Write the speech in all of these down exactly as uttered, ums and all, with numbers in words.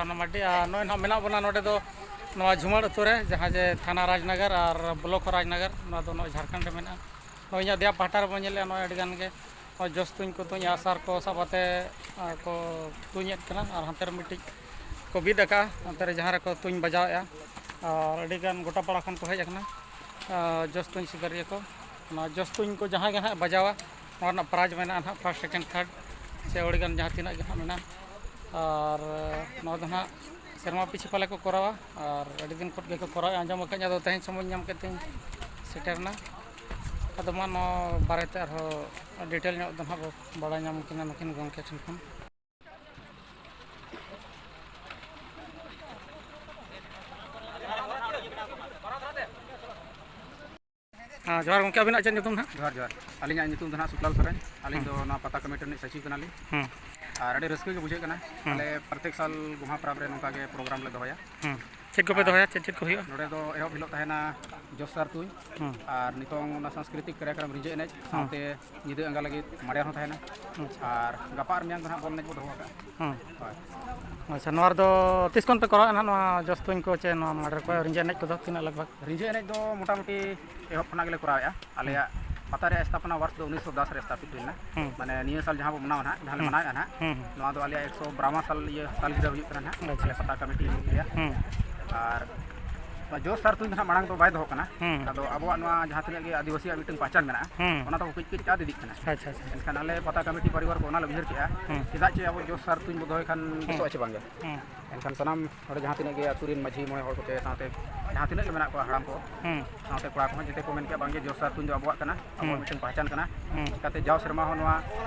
ᱚᱱᱟ ᱢᱟᱹᱴᱤ, ᱟᱨ ᱱᱚᱜᱼᱚᱭ ᱱᱟᱦᱟᱜ ᱢᱮᱱᱟᱜ ᱵᱚᱱᱟ ᱱᱚᱰᱮ ᱫᱚ ᱱᱚᱣᱟ ᱡᱷᱩᱢᱟᱹᱲ ᱟᱹᱛᱩ ᱨᱮ, ᱡᱟᱦᱟᱸ ᱡᱮ ᱛᱷᱟᱱᱟ ᱨᱟᱡᱽᱱᱚᱜᱚᱨ ᱟᱨ ᱵᱞᱚᱠ ᱦᱚᱸ ᱨᱟᱡᱽᱱᱚᱜᱚᱨ, ᱱᱚᱣᱟ ᱫᱚ ᱱᱚᱜᱼᱚᱭ ᱡᱷᱟᱲᱠᱷᱚᱸᱰ ᱨᱮ ᱢᱮᱱᱟᱜᱼᱟ᱾ ᱱᱚᱜᱼᱚᱭ ᱤᱧᱟᱹᱜ ᱫᱮᱭᱟ ᱯᱟᱦᱴᱟ ᱨᱮᱵᱚᱱ ᱧᱮᱞᱮᱫᱼᱟ, ᱱᱚᱜᱼᱚᱭ ᱟᱹᱰᱤ ᱜᱟᱱ ᱜᱮ ᱱᱚᱜᱼᱚᱭ ᱡᱚᱥ ᱛᱩᱧ ᱠᱚ ᱛᱩᱧ, ᱟᱜᱼᱥᱟᱨ ᱠᱚ ᱥᱟᱵ ᱠᱟᱛᱮ, ᱟᱨ ᱠᱚ ᱛᱩᱧᱮᱫ ᱠᱟᱱᱟ᱾ ᱟᱨ ᱦᱟᱱᱛᱮ ᱨᱮ ᱢᱤᱫᱴᱤᱡ ᱠᱚ ᱵᱤᱫ ᱟᱠᱟᱫᱼᱟ, ᱚᱱᱛᱮ ᱨᱮ ᱡᱟᱦᱟᱸ ᱨᱮᱠᱚ ᱛᱩᱧ ᱵᱟᱡᱟᱣᱮᱫᱼᱟ᱾ ᱟᱨ ᱟᱹᱰᱤ ᱜᱟᱱ ᱜᱚᱴᱟ ᱯᱟᱲᱟ ᱠᱷᱚᱱ ᱠᱚ ᱦᱮᱡ ᱟᱠᱟᱱᱟ, ᱟᱨ ᱡᱚᱥ ᱛᱩᱧ ᱥᱤᱠᱟᱹᱨᱤᱭᱟᱹ ᱠᱚ᱾ ᱚᱱᱟ ᱡᱚᱥ ᱛᱩᱧ ᱠᱚ ᱡᱟᱦᱟᱸᱭ ᱜᱮ ᱱᱟᱦᱟᱜ ᱵᱟᱡᱟᱣᱟ, ᱱᱚᱣᱟ ᱨᱮᱱᱟᱜ ᱯᱨᱟᱭᱤᱡᱽ ᱢᱮᱱᱟᱜᱼᱟ ᱱᱟᱦᱟᱜ, ᱯᱷᱟᱥᱴ, ᱥᱮᱠᱮᱱᱰ, ᱛᱷᱟᱨᱰ ᱥᱮ ᱟᱹᱰᱤ ᱜᱟᱱ ᱡᱟᱦᱟᱸ ᱛᱤᱱᱟᱹᱜ ᱜᱮ ᱱᱟᱦᱟᱜ ᱢᱮᱱᱟᱜᱼᱟ᱾ ᱟᱨ ᱱᱚᱣᱟ ᱫᱚ ᱱᱟᱦᱟᱜ ᱥᱮᱨᱢᱟ ᱯᱤᱪᱷᱤ ᱯᱟᱞᱮ ᱠᱚ ᱠᱚᱨᱟᱣᱟ, ᱟᱨ ᱟᱹᱰᱤ ᱫᱤᱱ ᱠᱷᱚᱱ ᱜᱮᱠᱚ ᱠᱚᱨᱟᱣᱮᱫᱼᱟ, ᱟᱸᱡᱚᱢ ᱟᱠᱟᱫᱟᱹᱧ᱾ ᱟᱫᱚ ᱛᱮᱦᱮᱧ ᱥᱚᱢᱚᱭ ᱧᱟᱢ ᱠᱮᱫ ᱛᱤᱧ ᱥᱮᱴᱮᱨ ᱮᱱᱟ᱾ ᱟᱫᱚ ᱢᱟ ᱱᱚᱣᱟ ᱵᱟᱨᱮᱛᱮ ᱟᱨᱦᱚᱸ ᱰᱤᱴᱮᱞ ᱧᱚᱜ ᱫᱚ ᱱᱟᱦᱟᱜ ᱵᱚ ᱵᱟᱲᱟᱭ ᱧᱟᱢ ᱠᱤᱱᱟ ᱱᱩᱠᱤᱱ ᱜᱚᱢᱠᱮ ᱴᱷᱮᱱ ᱠᱷᱚᱱ᱾ ᱦᱮᱸ, ᱡᱚᱦᱟᱨ ᱜᱚᱢᱠᱮ, ᱟᱹᱵᱤᱱᱟᱜ ᱪᱮᱫ ᱧᱩᱛᱩᱢ ᱱᱟᱦᱟᱜ? ᱡᱚᱦᱟᱨ, ᱡᱚᱦᱟᱨ᱾ ᱟᱹᱞᱤᱧᱟᱜ ᱧᱩᱛᱩᱢ ᱫᱚ ᱱᱟᱦᱟᱜ ᱥᱩᱠᱞᱟᱞ ᱥᱚᱨᱮᱱ᱾ ᱟᱹᱞᱤᱧ ᱦᱮᱸ᱾ ᱫᱚ ᱱᱚᱣᱟ ᱯᱟᱛᱟ ᱠᱚᱢᱤᱴᱤ ᱨᱤᱱᱤᱡ ᱥᱚᱪᱤᱵᱽ ᱠᱟᱱᱟᱞᱤᱧ᱾ ᱦᱮᱸ᱾ ᱟᱨ ᱟᱹᱰᱤ ᱨᱟᱹᱥᱠᱟᱹ ᱜᱮ ᱵᱩᱡᱷᱟᱹᱜ ᱠᱟᱱᱟ᱾ ᱦᱮᱸ᱾ ᱟᱞᱮ ᱯᱨᱚᱛᱮᱠ ᱥᱟᱞ ᱜᱚᱢᱦᱟ ᱯᱚᱨᱚᱵᱽ ᱨᱮ ᱱᱚᱝᱠᱟ ᱜᱮ ᱯᱨᱳᱜᱨᱟᱢ ᱞᱮ ᱫᱚᱦᱚᱭᱟ᱾ ᱦᱮᱸ᱾ ᱪᱮᱫ ᱠᱚᱯᱮ ᱟᱨ ᱫᱚᱦᱚᱭᱟ? ᱪᱮᱫ ᱪᱮᱫ ᱠᱚ ᱦᱩᱭᱩᱜᱼᱟ? ᱱᱚᱰᱮ ᱫᱚ ᱮᱦᱚᱵ ᱦᱤᱞᱳᱜ ᱛᱟᱦᱮᱱᱟ ᱡᱚᱥ ᱥᱟᱨ ᱛᱩᱧ᱾ ᱦᱮᱸ᱾ ᱟᱨ ᱱᱤᱛᱚᱝ ᱚᱱᱟ ᱥᱟᱝᱥᱠᱨᱤᱛᱤᱠ ᱠᱟᱨᱭᱟᱠᱨᱚᱢ ᱨᱤᱸᱡᱷᱟᱹ ᱮᱱᱮᱡ, ᱦᱮᱸ᱾ ᱥᱟᱶᱛᱮ ᱧᱤᱫᱟᱹ ᱟᱸᱜᱟ ᱞᱟᱹᱜᱤᱫ ᱢᱟᱰᱮᱨ ᱦᱚᱸ ᱛᱟᱦᱮᱱᱟ᱾ ᱟᱪᱪᱷᱟ᱾ ᱟᱨ ᱜᱟᱯᱟ ᱟᱨ ᱢᱮᱭᱟᱝ ᱫᱚ ᱱᱟᱦᱟᱜ ᱵᱚᱞ ᱮᱱᱮᱡ ᱵᱚ ᱫᱚᱦᱚ ᱠᱟᱜᱼᱟ᱾ ᱦᱮᱸ᱾ ᱦᱳᱭ᱾ ᱟᱪᱪᱷᱟ, ᱱᱚᱣᱟ ᱨᱮᱫᱚ ᱛᱤᱥ ᱠᱷᱚᱱ ᱯᱮ ᱠᱚᱨᱟᱣᱮᱫᱼᱟ ᱱᱟᱦᱟᱜ ᱱᱚᱣᱟ ᱡᱚᱥ ᱛᱩᱧ ᱠᱚ ᱪᱮ ᱱᱚᱣᱟ ᱢᱟᱰᱮᱨ ᱠᱚ ᱨᱤᱸᱡᱷᱟᱹ ᱮᱱᱮᱡ ᱠᱚᱫᱚ ᱛᱤᱱᱟᱹᱜ ᱞᱟᱜᱽ ᱵᱷᱟᱜᱽ? ᱨᱤᱸᱡᱷᱟᱹ ᱮᱱᱮᱡ ᱫᱚ ᱢᱚᱴᱟᱢᱩᱴᱤ ᱮᱦᱚᱵ ᱠᱷᱚᱱᱟᱜ ᱜᱮᱞᱮ ᱠᱚᱨᱟᱣᱮᱫᱼᱟ᱾ ᱦᱮᱸ᱾ ᱟᱞᱮᱭᱟᱜ ᱯᱟᱛᱟ ᱨᱮᱭᱟᱜ ᱥᱛᱷᱟᱯᱚᱱᱟ ᱵᱚᱨᱥ ᱫᱚ ᱩᱱᱤᱥᱥᱚ ᱫᱟᱥ ᱨᱮ ᱥᱛᱷᱟᱯᱤᱛ ᱦᱩᱭ ᱞᱮᱱᱟ᱾ ᱦᱮᱸ᱾ ᱢᱟᱱᱮ ᱱᱤᱭᱟᱹ ᱥᱟᱞ ᱡᱟᱦᱟᱸ ᱵᱚ ᱢᱟᱱᱟᱣᱟ ᱱᱟᱦᱟᱜ, ᱡᱟᱦᱟᱸ ᱞᱮ ᱦᱮᱸ᱾ ᱢᱟᱱᱟᱣᱮᱫᱼᱟ ᱱᱟᱦᱟᱜ, ᱦᱮᱸ, ᱦᱮᱸ᱾ ᱱᱚᱣᱟ ᱫᱚ ᱟᱞᱮᱭᱟᱜ ᱮᱠᱥᱚ ᱵᱟᱨᱚ ᱥᱟᱞ ᱤᱭᱟᱹ ᱥᱟᱞ ᱜᱤᱨᱟᱹ ᱦᱩᱭᱩᱜ ᱠᱟᱱᱟ ᱱᱟᱦᱟᱜ᱾ ᱟᱪᱪᱷᱟ, ᱟᱞᱮ ᱟᱪᱪᱷᱟ᱾ ᱯᱟᱛᱟ ᱠᱚᱢᱤᱴᱤ ᱤᱭᱟᱹ᱾ ᱦᱮᱸ᱾ ᱟᱨ ᱱᱚᱣᱟ ᱡᱚᱥ ᱥᱟᱨ ᱛᱩᱧ ᱫᱚ ᱱᱟᱦᱟᱜ ᱢᱟᱲᱟᱝ ᱫᱚ ᱵᱟᱭ ᱫᱚᱦᱚ ᱠᱟᱱᱟ᱾ ᱦᱮᱸ᱾ ᱟᱫᱚ ᱟᱵᱚᱣᱟᱜ ᱱᱚᱣᱟ ᱡᱟᱦᱟᱸ ᱛᱤᱱᱟᱹᱜ ᱜᱮ ᱟᱹᱫᱤᱵᱟᱹᱥᱤᱭᱟᱜ ᱢᱤᱫᱴᱟᱝ ᱯᱟᱦᱪᱟᱱ ᱢᱮᱱᱟᱜᱼᱟ, ᱦᱮᱸ᱾ ᱚᱱᱟ ᱫᱚ ᱠᱟᱹᱡ ᱠᱟᱹᱡ ᱟᱫ ᱤᱫᱤᱜ ᱠᱟᱱᱟ᱾ ᱟᱪᱪᱷᱟ, ᱟᱪᱪᱷᱟ᱾ ᱮᱱᱠᱷᱟᱱ ᱟᱞᱮ ᱯᱟᱛᱟ ᱠᱚᱢᱤᱴᱤ ᱯᱚᱨᱤᱵᱟᱨ ᱠᱚ ᱚᱱᱟ ᱞᱮ ᱩᱭᱦᱟᱹᱨ ᱠᱮᱜᱼᱟ, ᱦᱮᱸ᱾ ᱪᱮᱫᱟᱜ ᱪᱮ ᱟᱵᱚ ᱡᱚᱥ ᱥᱟᱨ ᱛᱩᱧ ᱵᱚ ᱫᱚᱦᱚᱭ ᱠᱷᱟᱱ ᱦᱮᱸ᱾ ᱵᱮᱥᱚᱜᱼᱟ ᱪᱮ ᱵᱟᱝᱜᱮ? ᱦᱮᱸ᱾ ᱮᱱᱠᱷᱟᱱ ᱥᱟᱱᱟᱢ ᱱᱚᱰᱮ ᱡᱟᱦᱟᱸ ᱛᱤᱱᱟᱹᱜ ᱜᱮ ᱟᱹᱛᱩ ᱨᱮᱱ ᱢᱟᱹᱡᱷᱤ ᱢᱚᱬᱮ ᱦᱚᱲ ᱠᱚᱛᱮ ᱥᱟᱶᱛᱮ ᱡᱟᱦᱟᱸ ᱛᱤᱱᱟᱹᱜ ᱜᱮ ᱢᱮᱱᱟᱜ ᱠᱚᱣᱟ ᱦᱟᱲᱟᱢ ᱠᱚ, ᱦᱩᱸ᱾ ᱥᱟᱶᱛᱮ ᱠᱚᱲᱟ ᱠᱚᱦᱚᱸ ᱡᱮᱛᱮ ᱠᱚ ᱢᱮᱱ ᱠᱮᱜᱼᱟ, ᱵᱟᱝᱜᱮ ᱡᱚᱥ ᱥᱟᱨ ᱛᱩᱧ ᱫᱚ ᱟᱵᱚᱣᱟᱜ ᱠᱟᱱᱟ, ᱟᱵᱚᱣᱟᱜ ᱦᱩᱸ᱾ ᱢᱤᱫᱴᱮᱱ ᱯᱟᱦᱪᱟᱱ ᱠᱟᱱᱟ᱾ ᱦᱩᱸ᱾ ᱪᱤᱠᱟᱹᱛᱮ ᱡᱟᱣ ᱥᱮᱨᱢᱟ ᱦᱚᱸ ᱱᱚᱣᱟ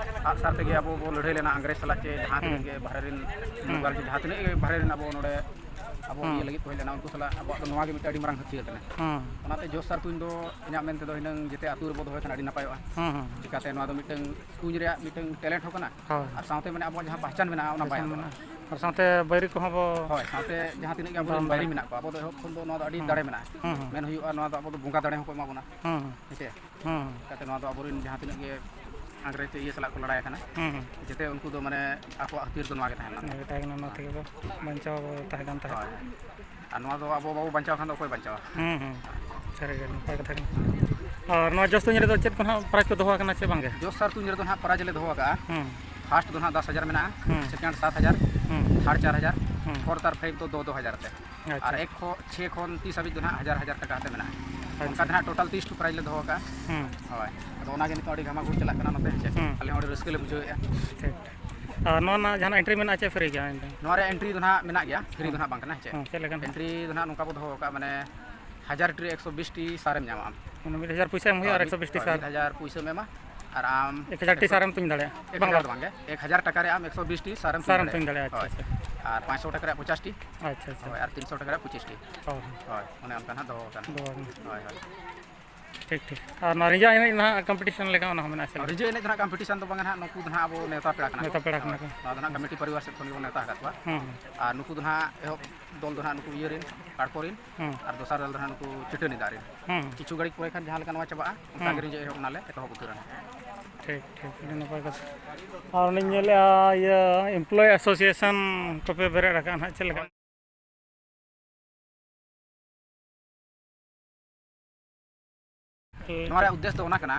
ᱟᱜᱼᱥᱟᱨ ᱛᱮᱜᱮ ᱟᱵᱚ ᱵᱚ ᱞᱟᱹᱲᱦᱟᱹᱭ ᱞᱮᱱᱟ ᱤᱝᱨᱮᱡᱽ ᱥᱟᱞᱟᱜ, ᱪᱮ ᱡᱟᱦᱟᱸ ᱛᱤᱱᱟᱹᱜ ᱦᱩᱸ᱾ ᱜᱮ ᱵᱟᱦᱨᱮ ᱨᱮᱱ ᱦᱩᱸ᱾ ᱢᱩᱜᱟᱞ ᱪᱮ ᱡᱟᱦᱟᱸ ᱛᱤᱱᱟᱹᱜ ᱜᱮ ᱵᱟᱦᱨᱮ ᱨᱮᱱ ᱟᱵᱚ ᱱᱚᱰᱮ ᱟᱵᱚ ᱦᱩᱸ᱾ ᱤᱭᱟᱹ ᱞᱟᱹᱜᱤᱫ ᱠᱚ ᱦᱮᱡ ᱞᱮᱱᱟ, ᱩᱱᱠᱩ ᱥᱟᱞᱟᱜ ᱟᱵᱚᱣᱟᱜ ᱫᱚ ᱱᱚᱣᱟ ᱜᱮ ᱢᱤᱫᱴᱮᱱ ᱟᱹᱰᱤ ᱢᱟᱨᱟᱝ ᱦᱟᱹᱛᱭᱟᱹᱨ ᱠᱟᱱᱟ᱾ ᱦᱩᱸ᱾ ᱚᱱᱟᱛᱮ ᱡᱚᱥ ᱥᱟᱨ ᱛᱩᱧ ᱫᱚ ᱤᱧᱟᱹᱜ ᱢᱮᱱ ᱛᱮᱫᱚ ᱦᱩᱱᱟᱹᱝ ᱡᱮᱛᱮ ᱟᱹᱛᱩ ᱨᱮᱵᱚ ᱫᱚᱦᱚᱭ ᱠᱷᱟᱱ ᱟᱹᱰᱤ ᱱᱟᱯᱟᱭᱚᱜᱼᱟ᱾ ᱦᱩᱸ, ᱦᱩᱸ᱾ ᱪᱤᱠᱟᱹᱛᱮ ᱱᱚᱣᱟ ᱫᱚ ᱢᱤᱫᱴᱟᱝ ᱛᱩᱧ ᱨᱮᱭᱟᱜ ᱢᱤᱫᱴᱟᱝ ᱴᱮᱞᱮᱱᱴ ᱦᱚᱸ ᱠᱟᱱᱟ᱾ ᱦᱳᱭ᱾ ᱟᱨ ᱥᱟᱶᱛᱮ ᱢᱟᱱᱮ ᱟᱵᱚᱣᱟᱜ ᱡᱟᱦᱟᱸ ᱯᱟᱦᱪᱟᱱ ᱢᱮᱱᱟᱜᱼᱟ, ᱚᱱᱟ ᱵᱟᱭ ᱯᱟᱦᱪᱟᱱ ᱟᱫᱚᱜᱼᱟ᱾ ᱢᱮᱱᱟᱜᱼᱟ᱾ ᱟᱨ ᱥᱟᱶᱛᱮ ᱵᱟᱹᱭᱨᱤ ᱠᱚᱦᱚᱸ ᱵᱚ ᱦᱳᱭ, ᱥᱟᱶᱛᱮ ᱡᱟᱦᱟᱸ ᱛᱤᱱᱟᱹᱜ ᱜᱮ ᱟᱵᱚᱨᱮᱱ ᱵᱟᱝ ᱵᱟᱹᱭᱨᱤ ᱫᱟᱲᱮ᱾ ᱢᱮᱱᱟᱜ ᱠᱚᱣᱟ, ᱟᱵᱚ ᱫᱚ ᱮᱦᱚᱵ ᱠᱷᱚᱱ ᱫᱚ ᱱᱚᱣᱟ ᱫᱚ ᱟᱹᱰᱤ ᱦᱩᱸ᱾ ᱫᱟᱲᱮ ᱢᱮᱱᱟᱜᱼᱟ᱾ ᱦᱩᱸ, ᱦᱩᱸ᱾ ᱢᱮᱱ ᱦᱩᱭᱩᱜᱼᱟ, ᱱᱚᱣᱟ ᱫᱚ ᱟᱵᱚ ᱫᱚ ᱵᱚᱸᱜᱟ ᱫᱟᱲᱮ ᱦᱚᱸᱠᱚ ᱮᱢᱟ ᱵᱚᱱᱟ᱾ ᱦᱩᱸ, ᱦᱩᱸ᱾ ᱦᱮᱸ ᱥᱮ? ᱦᱩᱸ, ᱦᱩᱸ᱾ ᱪᱤᱠᱟᱹᱛᱮ ᱱᱚᱣᱟ ᱫᱚ ᱟᱵᱚᱨᱮᱱ ᱡᱟᱦᱟᱸ ᱛᱤᱱᱟᱹᱜ ᱜᱮ ᱤᱝᱨᱮᱡᱽ ᱤᱭᱟᱹ ᱥᱟᱞᱟᱜ ᱠᱚ ᱞᱟᱲᱟᱭ ᱠᱟᱱᱟ᱾ ᱦᱩᱸ, ᱦᱩᱸ᱾ ᱡᱟᱛᱮ ᱩᱱᱠᱩ ᱫᱚ ᱢᱟᱱᱮ ᱟᱠᱚᱣᱟᱜ ᱦᱟᱹᱛᱭᱟᱹᱨ ᱫᱚ ᱱᱚᱣᱟ ᱜᱮ ᱛᱟᱦᱮᱸ ᱞᱮᱱᱟ᱾ ᱱᱚᱣᱟ ᱜᱮ ᱛᱟᱦᱮᱸ ᱠᱟᱱᱟ, ᱱᱚᱣᱟ ᱛᱮᱜᱮ ᱠᱚ ᱵᱟᱧᱪᱟᱣ ᱛᱟᱦᱮᱸ ᱠᱟᱱ ᱛᱟᱦᱮᱸᱫ᱾ ᱦᱳᱭ᱾ ᱟᱨ ᱱᱚᱣᱟ ᱫᱚ ᱟᱵᱚ ᱵᱟᱵᱚ ᱵᱟᱧᱪᱟᱣ ᱠᱷᱟᱱ ᱫᱚ ᱚᱠᱚᱭ ᱵᱟᱧᱪᱟᱣᱟ? ᱦᱩᱸ, ᱦᱩᱸ᱾ ᱥᱟᱹᱨᱤ ᱜᱮ ᱱᱟᱯᱟᱭ ᱠᱟᱛᱷᱟ ᱠᱟᱱᱟ᱾ ᱟᱨ ᱱᱚᱣᱟ ᱡᱚᱥ ᱛᱩᱧ ᱨᱮᱫᱚ ᱪᱮᱫ ᱠᱚ ᱱᱟᱦᱟᱜ prize ᱠᱚ ᱫᱚᱦᱚ ᱟᱠᱟᱱᱟ ᱪᱮ ᱵᱟᱝ ᱜᱮ? ᱡᱚᱥ ᱟᱨ ᱛᱩᱧ ᱨᱮᱫᱚ ᱱᱟᱦᱟᱜ prize ᱞᱮ ᱫᱚᱦᱚ ᱟᱠᱟᱜᱼᱟ᱾ ᱦᱩᱸ᱾ First ᱫᱚ ᱱᱟᱦᱟᱜ ᱫᱚᱥ ᱦᱟᱡᱟᱨ ᱢᱮᱱᱟᱜᱼᱟ, ᱦᱩᱸ᱾ Second ᱥᱟᱛ ᱦᱟᱡᱟᱨ, ᱦᱩᱸ᱾ Third ᱪᱟᱨ ᱦᱟᱡᱟᱨ, ᱦᱩᱸ᱾ Fourth ᱟᱨ fifth ᱫᱚ ᱫᱚ ᱫᱚ ᱦᱟᱡᱟᱨ ᱛᱮ᱾ ᱟᱪᱪᱷᱟ᱾ ᱟᱨ ᱮᱠ ᱠᱷᱚᱱ ᱪᱷᱮ ᱠᱷᱚᱱ ᱛᱤᱥ ᱦᱟᱹᱵᱤᱡ ᱫᱚ ᱱᱟᱦᱟᱜ ᱦᱟᱡᱟᱨ ᱦᱟᱡᱟᱨ ᱴᱟᱠᱟ ᱠᱟᱛᱮ ᱢᱮᱱᱟᱜᱼᱟ᱾ ᱟᱪᱪᱷᱟ᱾ ᱚᱱᱠᱟ ᱫᱚ ᱱᱟᱦᱟᱜ total ᱛᱤᱨᱤᱥ ᱴᱤ prize ᱞᱮ ᱫᱚᱦᱚ ᱟᱠᱟᱜᱼᱟ᱾ ᱦᱩᱸ᱾ ᱦᱳᱭ, ᱟᱫᱚ ᱚᱱᱟ ᱜᱮ ᱱᱤᱛᱚᱜ ᱟᱹᱰᱤ ᱜᱷᱟᱢᱟᱜᱷᱩᱢ ᱪᱟᱞᱟᱜ ᱠᱟᱱᱟ ᱱᱚᱛᱮ, ᱦᱮᱸ ᱪᱮ? ᱦᱩᱸ᱾ ᱟᱞᱮ ᱦᱚᱸ ᱟᱹᱰᱤ ᱨᱟᱹᱥᱠᱟᱹ ᱞᱮ ᱵᱩᱡᱷᱟᱹᱣᱮᱫᱼᱟ᱾ ᱴᱷᱤᱠ, ᱴᱷᱤᱠ᱾ ᱟᱨ ᱱᱚᱣᱟ ᱨᱮᱱᱟᱜ ᱡᱟᱦᱟᱱᱟᱜ entry ᱢᱮᱱᱟᱜᱼᱟ ᱪᱮ free ᱜᱮᱭᱟ ᱮᱱᱛᱮ? ᱱᱚᱣᱟ ᱨᱮ entry ᱫᱚ ᱱᱟᱦᱟᱜ ᱢᱮᱱᱟᱜ ᱜᱮᱭᱟ, free ᱫᱚ ᱦᱩᱸ᱾ ᱱᱟᱦᱟᱜ ᱵᱟᱝ ᱠᱟᱱᱟ, ᱦᱮᱸ ᱪᱮ? ᱦᱩᱸ, ᱪᱮᱫ ᱞᱮᱠᱟᱱ? Entry ᱫᱚ ᱱᱟᱦᱟᱜ ᱱᱚᱝᱠᱟ ᱵᱚ ᱫᱚᱦᱚ ᱟᱠᱟᱫᱼᱟ, ᱢᱟᱱᱮ, ᱦᱟᱡᱟᱨ ᱴᱤ ᱨᱮ ᱮᱠᱥᱚ ᱵᱤᱥ ᱴᱤ ᱥᱟᱨᱮᱢ ᱧᱟᱢᱟ ᱟᱢ᱾ ᱢᱟᱱᱮ ᱢᱤᱫ ᱦᱟᱡᱟᱨ ᱯᱚᱭᱥᱟ ᱮᱢ ᱦᱩᱭᱩᱜᱼᱟ ᱟᱨ ᱦᱳᱭ, ᱮᱠᱥᱚ ᱵᱤᱥ ᱴᱤ ᱦᱳᱭ, ᱥᱟᱨ? ᱢᱤᱫ ᱦᱟᱡᱟᱨ ᱯᱩᱭᱥᱟᱹᱢ ᱮᱢᱟ ᱟᱨ ᱟᱢ ᱮᱠ ᱦᱟᱡᱟᱨ ᱴᱤ ᱮᱠᱥᱚ ᱥᱟᱨᱮᱢ ᱛᱩᱧ ᱫᱟᱲᱮᱭᱟᱜᱼᱟ? ᱮᱠ ᱵᱟᱝ, ᱦᱟᱡᱟᱨ ᱵᱟᱝ᱾ ᱫᱚ ᱵᱟᱝ ᱜᱮ, ᱮᱠ ᱦᱟᱡᱟᱨ ᱴᱟᱠᱟ ᱨᱮ ᱟᱢ ᱮᱠᱥᱚ ᱵᱤᱥ ᱴᱤ ᱥᱟᱨᱮᱢ ᱛᱩᱧ ᱥᱟᱨᱮᱢ ᱫᱟᱲᱮᱭᱟᱜᱼᱟ᱾ ᱛᱩᱧ ᱫᱟᱲᱮᱭᱟᱜᱼᱟ, ᱟᱪᱪᱷᱟ, ᱦᱳᱭ᱾ ᱟᱪᱪᱷᱟ᱾ ᱟᱨ ᱯᱟᱸᱪᱥᱚ ᱴᱟᱠᱟ ᱨᱮᱭᱟᱜ ᱯᱚᱧᱪᱟᱥ ᱴᱤ᱾ ᱟᱪᱪᱷᱟ, ᱟᱪᱪᱷᱟ᱾ ᱦᱳᱭ, ᱟᱨ ᱛᱤᱱᱥᱚ ᱴᱟᱠᱟ ᱨᱮᱭᱟᱜ ᱯᱚᱸᱪᱤᱥ ᱴᱤ᱾ ᱦᱳᱭ, ᱦᱳᱭ᱾ ᱦᱳᱭ, ᱚᱱᱮ ᱚᱱᱠᱟ ᱱᱟᱦᱟᱜ ᱫᱚᱦᱚ ᱟᱠᱟᱱᱟ᱾ ᱫᱚᱦᱚ ᱟᱠᱟᱱᱟ᱾ ᱦᱳᱭ, ᱦᱳᱭ᱾ ᱴᱷᱤᱠ, ᱴᱷᱤᱠ᱾ ᱟᱨ ᱱᱚᱣᱟ ᱨᱤᱸᱡᱟᱹ ᱮᱱᱮᱡ ᱨᱮᱱᱟᱜ competition ᱞᱮᱠᱟ ᱚᱱᱟ ᱦᱚᱸ ᱢᱮᱱᱟᱜᱼᱟ ᱥᱮ ᱟᱨ ᱵᱟᱝ? ᱨᱤᱸᱡᱟᱹ ᱮᱱᱮᱡ ᱫᱚ ᱱᱟᱦᱟᱜ competition ᱫᱚ ᱵᱟᱝᱟ ᱱᱟᱦᱟᱜ, ᱱᱩᱠᱩ ᱫᱚ ᱱᱟᱦᱟᱜ ᱟᱵᱚ ᱱᱮᱣᱛᱟ ᱯᱮᱲᱟ ᱠᱟᱱᱟ ᱱᱮᱣᱛᱟ ᱠᱚ᱾ ᱯᱮᱲᱟ ᱠᱟᱱᱟ ᱦᱳᱭ, ᱠᱚ᱾ ᱱᱚᱣᱟ ᱫᱚ ᱱᱟᱦᱟᱜ ᱦᱩᱸ᱾ Committee ᱯᱚᱨᱤᱵᱟᱨ ᱥᱮᱫ ᱠᱷᱚᱱ ᱜᱮᱵᱚᱱ ᱱᱮᱣᱛᱟ ᱟᱠᱟᱫ ᱠᱚᱣᱟ᱾ ᱦᱩᱸ, ᱦᱩᱸ᱾ ᱟᱨ ᱱᱩᱠᱩ ᱫᱚ ᱱᱟᱦᱟᱜ ᱮᱦᱚᱵ ᱫᱚᱞ ᱫᱚ ᱱᱟᱦᱟᱜ ᱱᱩᱠᱩ ᱤᱭᱟᱹ ᱨᱮᱱ, ᱠᱟᱲᱠᱚ ᱨᱮᱱ᱾ ᱦᱩᱸ᱾ ᱟᱨ ᱫᱚᱥᱟᱨ ᱫᱚᱞ ᱫᱚ ᱱᱟᱦᱟᱜ ᱱᱩᱠᱩ ᱪᱟᱹᱴᱟᱹᱱᱤ ᱫᱟᱜ ᱨᱮᱱ᱾ ᱦᱩᱸ᱾ ᱠᱤᱪᱷᱩ ᱜᱷᱟᱹᱲᱤᱡ ᱯᱚᱨᱮ ᱠᱷᱟᱱ ᱡᱟᱦᱟᱸ ᱞᱮᱠᱟ ᱱᱚᱣᱟ ᱪᱟᱵᱟᱜᱼᱟ, ᱚᱱᱠᱟ ᱜᱮ ᱦᱩᱸ᱾ ᱨᱤᱸᱡᱟᱹ ᱮᱦᱚᱵ ᱱᱟᱞᱮ, ᱮᱛᱚᱦᱚᱵ ᱩᱛᱟᱹᱨᱟ ᱱᱟᱦᱟᱜ᱾ ᱴᱷᱤᱠ, ᱴᱷᱤᱠ, ᱟᱹᱰᱤ ᱱᱟᱯᱟᱭ ᱠᱟᱛᱷᱟ᱾ ᱟᱨ ᱚᱱᱮᱧ ᱧᱮᱞᱮᱜᱼᱟ, ᱤᱭᱟᱹ, employee association ᱠᱚᱯᱮ ᱵᱮᱨᱮᱫ ᱟᱠᱟᱫᱼᱟ ᱱᱟᱦᱟᱜ, ᱪᱮᱫ ᱞᱮᱠᱟ? ᱱᱚᱣᱟ ᱨᱮᱭᱟᱜ ᱩᱫᱽᱫᱮᱥ ᱫᱚ ᱚᱱᱟ ᱠᱟᱱᱟ,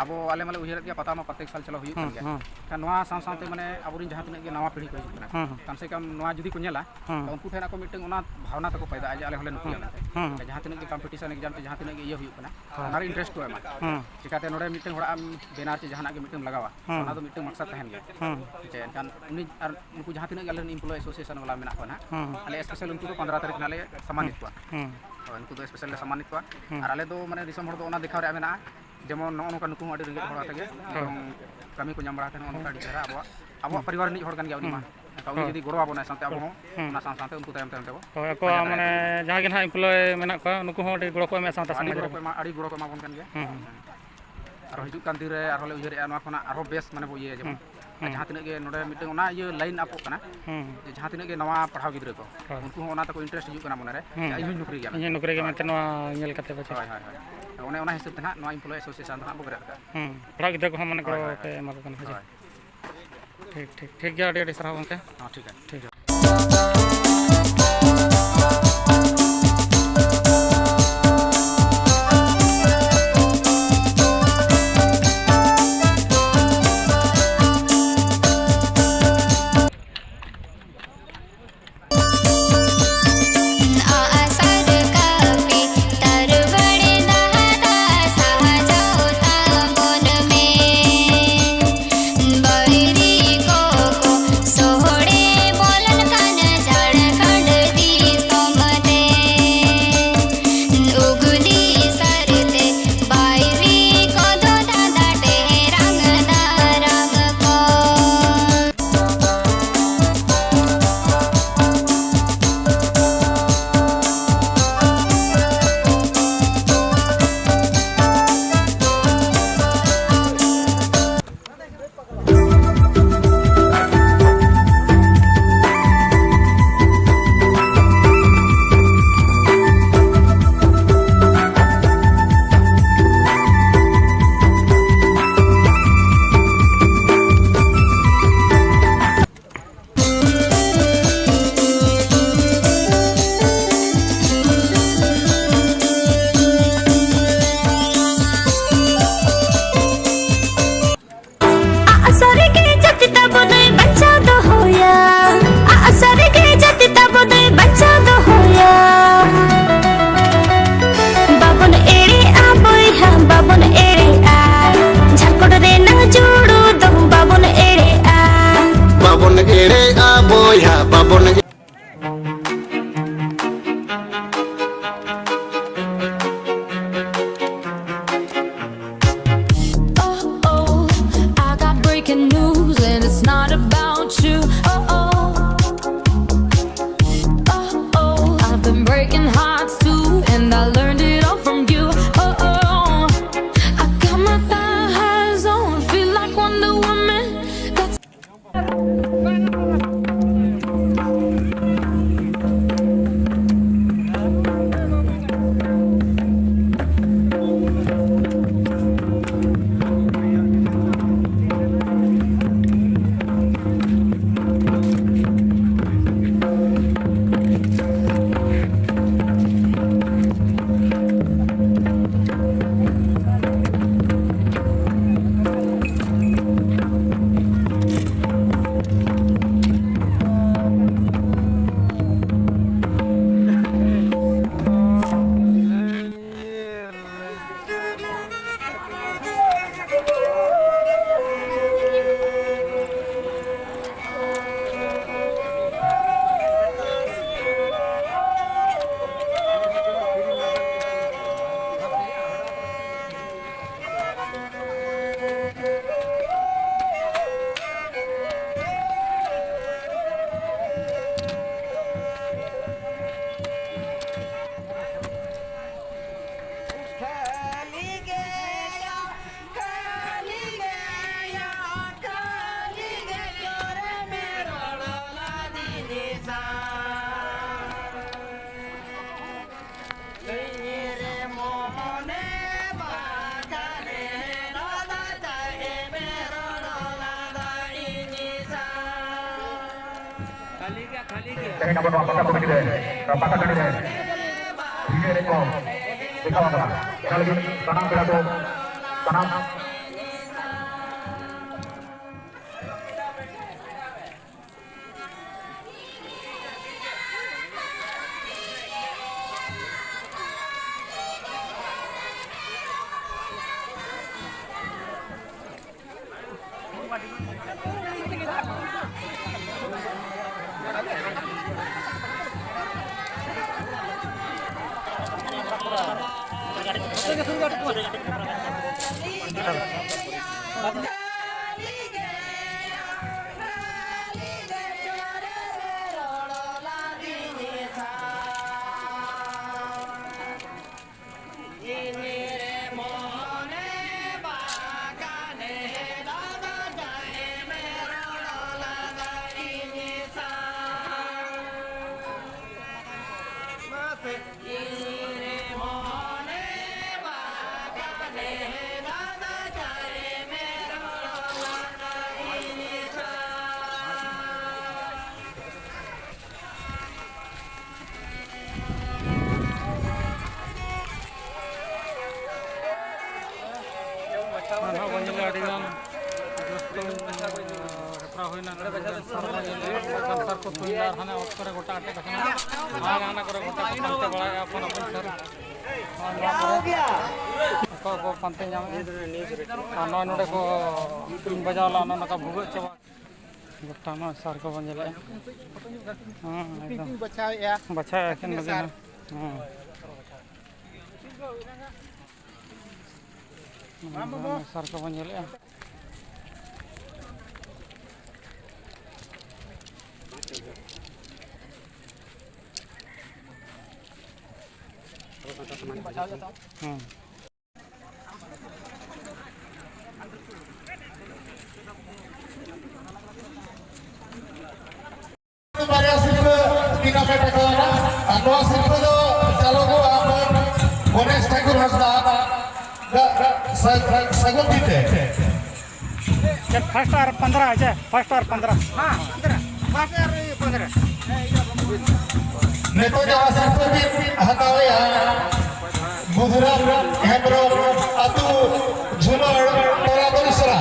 ᱟᱵᱚ, ᱟᱞᱮ ᱢᱟᱞᱮ ᱩᱭᱦᱟᱹᱨᱮᱫ ᱜᱮᱭᱟ, ᱯᱟᱛᱟ ᱢᱟ ᱯᱨᱚᱛᱮᱠ ᱥᱟᱞ ᱪᱟᱞᱟᱣ ᱦᱩᱭᱩᱜ ᱠᱟᱱ ᱦᱩᱸ, ᱜᱮᱭᱟ᱾ ᱦᱩᱸ᱾ ᱮᱱᱠᱷᱟᱱ ᱱᱚᱣᱟ ᱥᱟᱶ ᱥᱟᱶᱛᱮ, ᱢᱟᱱᱮ, ᱟᱵᱚᱨᱮᱱ ᱡᱟᱦᱟᱸ ᱛᱤᱱᱟᱹᱜ ᱜᱮ ᱱᱟᱣᱟ ᱯᱤᱲᱦᱤ ᱠᱚ ᱦᱤᱡᱩᱜ ᱠᱟᱱᱟ, ᱦᱩᱸ, ᱦᱩᱸ᱾ ᱠᱚᱢ ᱥᱮ ᱠᱚᱢ ᱱᱚᱣᱟ ᱡᱩᱫᱤ ᱠᱚ ᱧᱮᱞᱟ, ᱦᱩᱸ᱾ ᱛᱚ ᱩᱱᱠᱩ ᱴᱷᱮᱱ ᱟᱠᱚ ᱢᱤᱫᱴᱟᱝ ᱚᱱᱟ ᱵᱷᱟᱵᱽᱱᱟ ᱛᱟᱠᱚ ᱯᱟᱭᱫᱟᱜᱼᱟ ᱡᱮ ᱟᱞᱮ ᱦᱚᱸᱞᱮ ᱦᱩᱸ, ᱱᱩᱠᱩᱭᱟ ᱢᱮᱱᱛᱮ᱾ ᱦᱩᱸ᱾ ᱡᱟᱦᱟᱸ ᱛᱤᱱᱟᱹᱜ ᱜᱮ competition exam ᱪᱮ ᱡᱟᱦᱟᱸ ᱛᱤᱱᱟᱹᱜ ᱜᱮ ᱤᱭᱟᱹ ᱦᱩᱭᱩᱜ ᱠᱟᱱᱟ, ᱦᱩᱸ᱾ ᱚᱱᱟᱨᱮ interest ᱠᱚ ᱮᱢᱟ᱾ ᱦᱩᱸ᱾ ᱪᱤᱠᱟᱹᱛᱮ ᱱᱚᱰᱮ ᱢᱤᱫᱴᱟᱝ ᱦᱚᱲᱟᱜ ᱟᱢ banner ᱪᱮ ᱡᱟᱦᱟᱱᱟᱜ ᱜᱮ ᱢᱤᱫᱴᱟᱝ ᱞᱟᱜᱟᱣᱟ, ᱦᱩᱸ᱾ ᱚᱱᱟ ᱫᱚ ᱢᱤᱫᱴᱟᱝ ᱢᱟᱠᱥᱟᱫ ᱛᱟᱦᱮᱱ ᱜᱮᱭᱟ᱾ ᱦᱩᱸ᱾ ᱪᱮ ᱮᱱᱠᱷᱟᱱ ᱩᱱᱤ ᱟᱨ ᱱᱩᱠᱩ ᱡᱟᱦᱟᱸ ᱛᱤᱱᱟᱹᱜ ᱜᱮ ᱟᱞᱮ ᱨᱮᱱ employee association ᱵᱟᱞᱟ ᱢᱮᱱᱟᱜ ᱠᱚᱣᱟ ᱱᱟᱦᱟᱜ, ᱦᱩᱸ᱾ ᱟᱞᱮ special ᱩᱱᱠᱩ ᱫᱚ ᱯᱚᱱᱨᱚ ᱛᱟᱹᱨᱤᱠᱷ ᱱᱟᱦᱟᱜ ᱞᱮ ᱥᱚᱢᱢᱟᱱᱤᱛ ᱠᱚᱣᱟ᱾ ᱦᱩᱸ᱾ ᱦᱳᱭ, ᱩᱱᱠᱩ ᱫᱚ special ᱞᱮ ᱥᱚᱢᱢᱟᱱᱤᱛ ᱠᱚᱣᱟ᱾ ᱦᱩᱸ᱾ ᱟᱨ ᱟᱞᱮ ᱫᱚ, ᱢᱟᱱᱮ, ᱫᱤᱥᱚᱢ ᱦᱚᱲ ᱫᱚ ᱚᱱᱟ ᱫᱮᱠᱷᱟᱣ ᱨᱮᱭᱟᱜ ᱢᱮᱱᱟᱜᱼᱟ, ᱡᱮᱢᱚᱱ ᱱᱚᱜᱼᱚ ᱱᱚᱝᱠᱟ ᱱᱩᱠᱩ ᱦᱚᱸ ᱟᱹᱰᱤ ᱨᱮᱸᱜᱮᱡ ᱦᱚᱲ ᱟᱛᱮ ᱜᱮ ᱦᱳᱭ᱾ ᱱᱤᱛᱚᱝ ᱠᱟᱹᱢᱤ ᱠᱚ ᱧᱟᱢ ᱵᱟᱲᱟ ᱠᱟᱛᱮ ᱱᱚᱜᱼᱚ ᱱᱚᱝᱠᱟ ᱦᱳᱭ᱾ ᱟᱹᱰᱤ ᱪᱮᱦᱨᱟ ᱟᱵᱚᱣᱟᱜ, ᱟᱵᱚᱣᱟᱜ ᱦᱩᱸ᱾ ᱯᱚᱨᱤᱵᱟᱨ ᱨᱤᱱᱤᱡ ᱦᱚᱲ ᱠᱟᱱ ᱜᱮᱭᱟ ᱩᱱᱤ ᱢᱟ᱾ ᱦᱩᱸ᱾ ᱮᱱᱠᱷᱟᱱ ᱩᱱᱤ ᱦᱳᱭ᱾ ᱡᱩᱫᱤ ᱜᱚᱲᱚ ᱟᱵᱚᱱᱟᱭ, ᱥᱟᱶᱛᱮ ᱟᱵᱚ ᱦᱩᱸ᱾ ᱦᱚᱸ ᱦᱩᱸ᱾ ᱚᱱᱟ ᱥᱟᱶ ᱥᱟᱶᱛᱮ ᱩᱱᱠᱩ ᱛᱟᱭᱚᱢ ᱛᱟᱭᱚᱢ ᱛᱮᱵᱚ ᱦᱳᱭ, ᱯᱟᱸᱡᱟ ᱟᱠᱚᱣᱟᱜ, ᱢᱟᱱᱮ, ᱫᱟᱲᱮᱭᱟᱠᱚᱣᱟ᱾ ᱡᱟᱦᱟᱸ ᱜᱮ ᱱᱟᱦᱟᱜ employee ᱢᱮᱱᱟᱜ ᱠᱚᱣᱟ, ᱱᱩᱠᱩ ᱦᱚᱸ ᱟᱹᱰᱤ ᱜᱚᱲᱚ ᱠᱚ ᱮᱢᱟ ᱥᱟᱶᱛᱟ ᱟᱹᱰᱤ ᱥᱚᱢᱟᱡᱽ ᱜᱚᱲᱚ ᱨᱮ᱾ ᱠᱚ ᱮᱢᱟ, ᱟᱹᱰᱤ ᱜᱚᱲᱚ ᱠᱚ ᱮᱢᱟ ᱵᱚᱱ ᱠᱟᱱ ᱜᱮᱭᱟ᱾ ᱦᱩᱸ, ᱦᱩᱸ᱾ ᱟᱨᱚ ᱦᱤᱡᱩᱜ ᱠᱟᱱ ᱫᱤᱱ ᱨᱮ ᱟᱨᱦᱚᱸ ᱞᱮ ᱩᱭᱦᱟᱹᱨᱮᱜᱼᱟ, ᱱᱚᱣᱟ ᱠᱷᱚᱱᱟᱜ ᱟᱨᱦᱚᱸ ᱵᱮᱥ, ᱢᱟᱱᱮ, ᱵᱚ ᱤᱭᱟᱹᱭᱟ ᱡᱮᱢᱚᱱ᱾ ᱦᱩᱸ, ᱟᱨ ᱦᱩᱸ᱾ ᱡᱟᱦᱟᱸ ᱛᱤᱱᱟᱹᱜ ᱜᱮ ᱱᱚᱰᱮ ᱢᱤᱫᱴᱟᱝ ᱚᱱᱟ ᱤᱭᱟᱹ line ᱟᱯᱚᱜ ᱠᱟᱱᱟ, ᱦᱩᱸ᱾ ᱡᱮ ᱡᱟᱦᱟᱸ ᱛᱤᱱᱟᱹᱜ ᱜᱮ ᱱᱟᱣᱟ ᱯᱟᱲᱦᱟᱣ ᱜᱤᱫᱽᱨᱟᱹ ᱠᱚ, ᱦᱳᱭ᱾ ᱩᱱᱠᱩ ᱦᱚᱸ ᱚᱱᱟ ᱛᱟᱠᱚ interest ᱦᱤᱡᱩᱜ ᱠᱟᱱᱟ ᱢᱚᱱᱮ ᱨᱮ, ᱦᱩᱸ᱾ ᱡᱮ ᱤᱧ ᱦᱚᱸᱧ ᱱᱚᱠᱨᱤ ᱜᱮᱭᱟ ᱤᱧ ᱦᱚᱸᱧ ᱢᱮᱱᱛᱮ᱾ ᱱᱚᱠᱨᱤ ᱜᱮᱭᱟ ᱦᱳᱭ᱾ ᱢᱮᱱᱛᱮ ᱱᱚᱣᱟ ᱧᱮᱞ ᱠᱟᱛᱮ ᱯᱟᱪᱮ᱾ ᱦᱳᱭ, ᱦᱳᱭ, ᱦᱳᱭ᱾ ᱛᱚ ᱚᱱᱮ ᱚᱱᱟ ᱦᱤᱥᱟᱹᱵ ᱛᱮ ᱱᱟᱦᱟᱜ ᱱᱚᱣᱟ employee association ᱫᱚ ᱱᱟᱦᱟᱜ ᱵᱚ ᱵᱮᱨᱮᱫ ᱟᱠᱟᱫᱼᱟ᱾ ᱦᱩᱸ, ᱠᱚᱲᱟ ᱜᱤᱫᱽᱨᱟᱹ ᱠᱚᱦᱚᱸ ᱢᱟᱱᱮ ᱜᱚᱲᱚ ᱦᱳᱭ, ᱦᱳᱭ, ᱯᱮ ᱦᱳᱭ᱾ ᱮᱢᱟ ᱠᱚ ᱠᱟᱱᱟ, ᱦᱮᱸ ᱥᱮ? ᱦᱳᱭ᱾ ᱴᱷᱤᱠ, ᱴᱷᱤᱠ, ᱴᱷᱤᱠ ᱜᱮᱭᱟ, ᱟᱹᱰᱤ ᱟᱹᱰᱤ ᱥᱟᱨᱦᱟᱣ ᱜᱚᱢᱠᱮ᱾ ᱦᱚᱸ, ᱴᱷᱤᱠ ᱜᱮᱭᱟ᱾ ᱴᱷᱤᱠ ᱜᱮᱭᱟ᱾ ᱟᱜᱼᱥᱟᱨ ᱠᱟᱹᱯᱤ ᱛᱟᱨ ᱵᱟᱲᱮ ᱫᱟᱦᱟᱫᱟ ᱥᱟᱦᱟᱡᱟᱣ ᱛᱟᱵᱚᱱ ᱢᱮ᱾ ᱵᱟᱹᱭᱨᱤ ᱠᱚᱠᱚ ᱥᱚᱦᱚᱲᱮ ᱵᱚᱞ ᱛᱮᱦᱮᱧ ᱟᱵᱚ ᱱᱚᱣᱟ ᱯᱟᱛᱟ ᱴᱟᱺᱰᱤ ᱨᱮ, ᱱᱚᱣᱟ ᱯᱟᱛᱟ ᱴᱟᱺᱰᱤ ᱨᱮ ᱰᱤᱡᱮ ᱮᱱᱮᱡ ᱠᱚ ᱫᱮᱠᱷᱟᱣ ᱟᱠᱟᱱᱟ᱾ ᱚᱱᱟ ᱞᱟᱹᱜᱤᱫ ᱥᱟᱱᱟᱢ ᱯᱮᱲᱟ ᱠᱚ, ᱥᱟᱱᱟᱢ ᱟᱹᱰᱤᱜᱟᱱ ᱡᱚᱥ ᱠᱚ ᱦᱮᱯᱨᱟᱣ ᱦᱩᱭᱱᱟ᱾ ᱱᱚᱰᱮ ᱫᱚ ᱰᱟᱱᱥᱟᱨ ᱠᱚ ᱛᱩᱧ ᱫᱟ, ᱟᱨ ᱦᱟᱱᱮ ᱚᱛ ᱠᱚᱨᱮ ᱜᱚᱴᱟ ᱟᱴᱮᱫ ᱟᱠᱟᱱᱟ᱾ ᱦᱟᱱᱟ ᱦᱟᱱᱟ ᱠᱚᱨᱮ ᱜᱚᱴᱟ ᱠᱚ ᱯᱟᱱᱛᱮ ᱵᱟᱲᱟᱭᱮᱫᱼᱟ ᱟᱯᱟᱱ ᱟᱯᱟᱱ ᱥᱟᱨ᱾ ᱱᱚᱣᱟ ᱠᱚᱨᱮ ᱟᱠᱚ ᱠᱚ ᱯᱟᱱᱛᱮ ᱧᱟᱢᱮᱫᱼᱟ᱾ ᱟᱨ ᱱᱚᱜᱼᱚᱭ ᱱᱚᱰᱮ ᱠᱚ ᱛᱩᱧ ᱵᱟᱡᱟᱣ ᱞᱮᱫᱼᱟ, ᱚᱱᱟ ᱱᱚᱝᱠᱟ ᱵᱷᱩᱜᱟᱹᱜ ᱪᱟᱵᱟ᱾ ᱜᱚᱴᱟ ᱢᱟ ᱥᱟᱨ ᱠᱚᱵᱚᱱ ᱧᱮᱞᱮᱫᱼᱟ᱾ ᱦᱮᱸ, ᱮᱠᱫᱚᱢ᱾ ᱵᱟᱪᱷᱟᱣᱮᱫᱼᱟ᱾ ᱵᱟᱪᱷᱟᱣᱮᱫᱼᱟ ᱠᱤᱱ ᱛᱤᱱᱟᱹᱜ ᱵᱟᱡᱟᱣ ᱥᱟᱨ? ᱦᱮᱸ᱾ ᱢᱟ ᱵᱟᱵᱟ᱾ ᱥᱟᱨ ᱠᱚᱵᱚᱱ ᱧᱮᱞᱮᱫᱼᱟ᱾ ᱦᱮᱸ᱾ ᱵᱟᱨᱭᱟ ᱥᱤᱨᱯᱟᱹ ᱴᱤᱠᱟ ᱯᱮ ᱴᱟᱠᱟᱣᱟᱱᱟ᱾ ᱟᱨ ᱱᱚᱣᱟ ᱥᱤᱨᱯᱟᱹ ᱫᱚ ᱪᱟᱞᱚᱜᱚᱜᱼᱟ ᱟᱵᱚ ᱜᱚᱱᱮᱥ ᱴᱷᱟᱠᱩᱨ ᱦᱟᱸᱥᱫᱟ ᱥᱟ-, ᱥᱟ-, ᱥᱟᱹᱜᱩᱱ ᱛᱤ ᱛᱮ᱾ ᱪᱮᱫ first ᱟᱨ ᱯᱚᱱᱫᱽᱨᱚ ᱦᱮᱸ ᱪᱮ? First ᱟᱨ ᱯᱚᱱᱫᱽᱨᱚ᱾ ᱦᱮᱸ, ᱯᱚᱱᱫᱽᱨᱚ᱾ First ᱟᱨ ᱯᱚᱱᱫᱽᱨᱚ᱾ ᱱᱤᱛᱚᱜ ᱡᱟᱦᱟᱸ ᱥᱤᱨᱯᱟᱹ ᱵᱤᱱ ᱦᱟᱛᱟᱣᱮᱜᱼᱟ, ᱵᱩᱫᱷᱩᱨᱟᱢ ᱦᱮᱢᱵᱨᱚᱢ, ᱟᱹᱛᱩ ᱡᱷᱩᱢᱟᱹᱲ, ᱴᱚᱞᱟ ᱵᱚᱞᱥᱚᱨᱟ,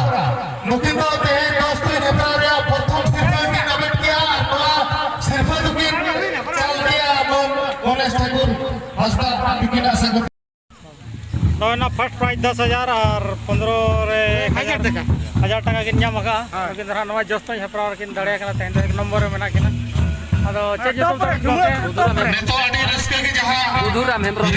ᱱᱩᱠᱤᱱ ᱫᱚ ᱛᱮᱦᱮᱧ ᱫᱚᱥ ᱛᱟᱹᱨᱤᱠᱷ ᱦᱮᱯᱨᱟᱣ ᱨᱮᱭᱟᱜ ᱯᱨᱚᱛᱷᱚᱢ ᱥᱤᱨᱯᱟᱹ ᱠᱤᱱ ᱦᱟᱢᱮᱴ ᱠᱮᱜᱼᱟ ᱟᱨ ᱱᱚᱣᱟ ᱥᱤᱨᱯᱟᱹ ᱫᱚᱠᱤᱱ ᱪᱟᱞ ᱠᱮᱜᱼᱟ ᱢᱟᱹᱱ ᱜᱚᱱᱮᱥ ᱴᱷᱟᱹᱠᱩᱨ ᱦᱟᱸᱥᱫᱟ ᱛᱤᱠᱤᱱᱟᱜ ᱥᱟᱹᱜᱩᱱ᱾ ᱱᱚᱜᱼᱚᱭ ᱱᱟ ᱯᱷᱟᱥᱴ ᱯᱨᱟᱭᱤᱡᱽ ᱫᱚᱥ ᱦᱟᱡᱟᱨ ᱟᱨ ᱯᱚᱱᱫᱽᱨᱚ ᱨᱮ ᱦᱟᱡᱟᱨ ᱴᱟᱠᱟ᱾ ᱦᱟᱡᱟᱨ ᱴᱟᱠᱟ ᱠᱤᱱ ᱧᱟᱢ ᱟᱠᱟᱫᱼᱟ᱾ ᱦᱳᱭ᱾ ᱱᱩᱠᱤᱱ ᱫᱚ ᱱᱟᱦᱟᱜ ᱱᱚᱣᱟ ᱡᱚᱥ ᱛᱟᱭᱚᱢ ᱦᱮᱯᱨᱟᱣ ᱨᱮᱠᱤᱱ ᱫᱟᱲᱮᱭᱟᱠᱟᱱᱟ, ᱛᱮᱦᱮᱧ ᱫᱚ ᱮᱠ ᱱᱚᱢᱵᱚᱨ ᱨᱮ ᱢᱮᱱᱟᱜ ᱠᱤᱱᱟ᱾ ᱟᱫᱚ ᱪᱮᱫ ᱧᱩᱛᱩᱢ ᱛᱟᱵᱮᱱ ᱜᱚᱢᱠᱮ? ᱱᱤᱛᱚᱜ ᱟᱹᱰᱤ ᱨᱟᱹᱥᱠᱟᱹ ᱜᱮ ᱡᱟᱦᱟᱸ ᱵᱩᱫᱷᱩᱨᱟᱢ ᱦᱮᱢᱵᱨᱚᱢ᱾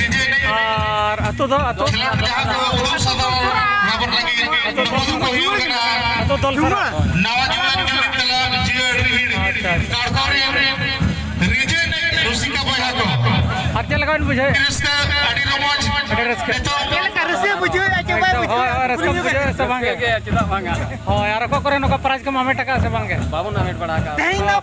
ᱟᱨ ᱟᱹᱛᱩ ᱫᱚ ᱟᱹᱛᱩ? ᱠᱷᱮᱞᱳᱰ ᱡᱟᱦᱟᱸ ᱠᱚ ᱩᱫᱩᱜ ᱥᱚᱫᱚᱨ ᱟᱵᱚᱱ ᱞᱟᱹᱜᱤᱫ ᱱᱩᱠᱩ ᱫᱚᱠᱚ ᱦᱩᱭᱩᱜ ᱠᱟᱱᱟ ᱟᱹᱛᱩ ᱫᱚᱞ ᱥᱟᱨᱟ᱾ ᱱᱟᱣᱟ ᱡᱩᱣᱟᱹᱱ ᱡᱩᱣᱟᱹᱱ ᱠᱞᱟᱵᱽ ᱡᱤᱭᱟᱹᱲ ᱨᱤᱦᱤᱲ ᱟᱪᱪᱷᱟ, ᱟᱪᱪᱷᱟ᱾ ᱠᱟᱲᱠᱚ ᱨᱮᱱ ᱨᱤᱡᱟᱹ ᱮᱱᱮᱡ ᱨᱩᱥᱤᱠᱟ ᱵᱚᱭᱦᱟ ᱠᱚ᱾ ᱟᱨ ᱪᱮᱫ ᱞᱮᱠᱟ ᱵᱮᱱ ᱵᱩᱡᱷᱟᱹᱣᱮᱫᱼᱟ? ᱨᱟᱹᱥᱠᱟᱹ ᱟᱹᱰᱤ ᱨᱚᱢᱚᱡᱽ᱾ ᱟᱹᱰᱤ ᱨᱟᱹᱥᱠᱟᱹ᱾ ᱱᱤᱛᱚᱜ ᱪᱮᱫ ᱞᱮᱠᱟ ᱨᱟᱹᱥᱠᱟᱹ ᱵᱩᱡᱷᱟᱹᱣᱮᱫᱼᱟ ᱪᱮ ᱵᱟᱭ ᱮᱠᱫᱚᱢ, ᱦᱳᱭ, ᱵᱩᱡᱷᱟᱹᱣᱮᱫᱼᱟ? ᱦᱳᱭ, ᱨᱟᱹᱥᱠᱟᱹ ᱵᱩᱡᱷᱟᱹᱣᱮᱫᱼᱟ ᱥᱮ ᱵᱟᱝ ᱜᱮ? ᱨᱟᱹᱥᱠᱟᱹ ᱜᱮ, ᱪᱮᱫᱟᱜ ᱵᱟᱝᱟ? ᱦᱳᱭ, ᱟᱨ ᱚᱠᱟ ᱠᱚᱨᱮ ᱱᱚᱝᱠᱟ ᱯᱨᱟᱭᱤᱡᱽ ᱠᱚᱢ ᱦᱟᱢᱮᱴ ᱟᱠᱟᱫᱼᱟ ᱥᱮ ᱵᱟᱝ ᱜᱮ? ᱵᱟᱵᱚᱱ ᱦᱟᱢᱮᱴ ᱵᱟᱲᱟ ᱟᱠᱟᱫᱼᱟ᱾ ᱛᱮᱦᱮᱧ ᱱᱟᱜ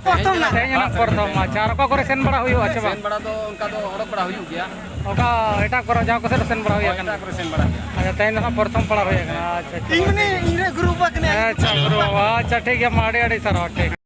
ᱯᱨᱚᱛᱷᱚᱢ᱾ ᱟᱪᱪᱷᱟ, ᱟᱨ ᱚᱠᱟ ᱠᱚᱨᱮ ᱥᱮᱱ ᱵᱟᱲᱟ ᱦᱩᱭᱩᱜᱼᱟ ᱥᱮ ᱵᱟᱝ? ᱥᱮᱱ ᱵᱟᱲᱟ ᱫᱚ ᱚᱱᱠᱟ ᱫᱚ ᱚᱰᱚᱠ ᱵᱟᱲᱟ ᱦᱩᱭᱩᱜ ᱜᱮᱭᱟ᱾ ᱚᱠᱟ ᱮᱴᱟᱜ ᱠᱚᱨᱮ ᱡᱟᱦᱟᱸ ᱠᱚ ᱥᱮᱫ ᱥᱮᱱ ᱵᱟᱲᱟ ᱦᱩᱭ ᱦᱳᱭ, ᱟᱠᱟᱱᱟ? ᱮᱴᱟᱜ ᱠᱚᱨᱮ ᱥᱮᱱ ᱵᱟᱲᱟ ᱦᱩᱭᱩᱜᱼᱟ᱾ ᱟᱪᱪᱷᱟ, ᱛᱮᱦᱮᱧ ᱢᱟᱱᱮ ᱤᱧ ᱨᱮᱱ ᱜᱩᱨᱩ ᱵᱟᱵᱟ ᱠᱟᱱᱟᱭ᱾ ᱟᱪᱪᱷᱟ, ᱜᱩᱨᱩ ᱵᱟᱵᱟ, ᱟᱪᱪᱷᱟ, ᱴᱷᱤᱠ ᱜᱮᱭᱟ, ᱢᱟ ᱟᱹᱰᱤ ᱟᱹᱰᱤ ᱥᱟᱨᱦᱟᱣ, ᱴᱷᱤᱠ᱾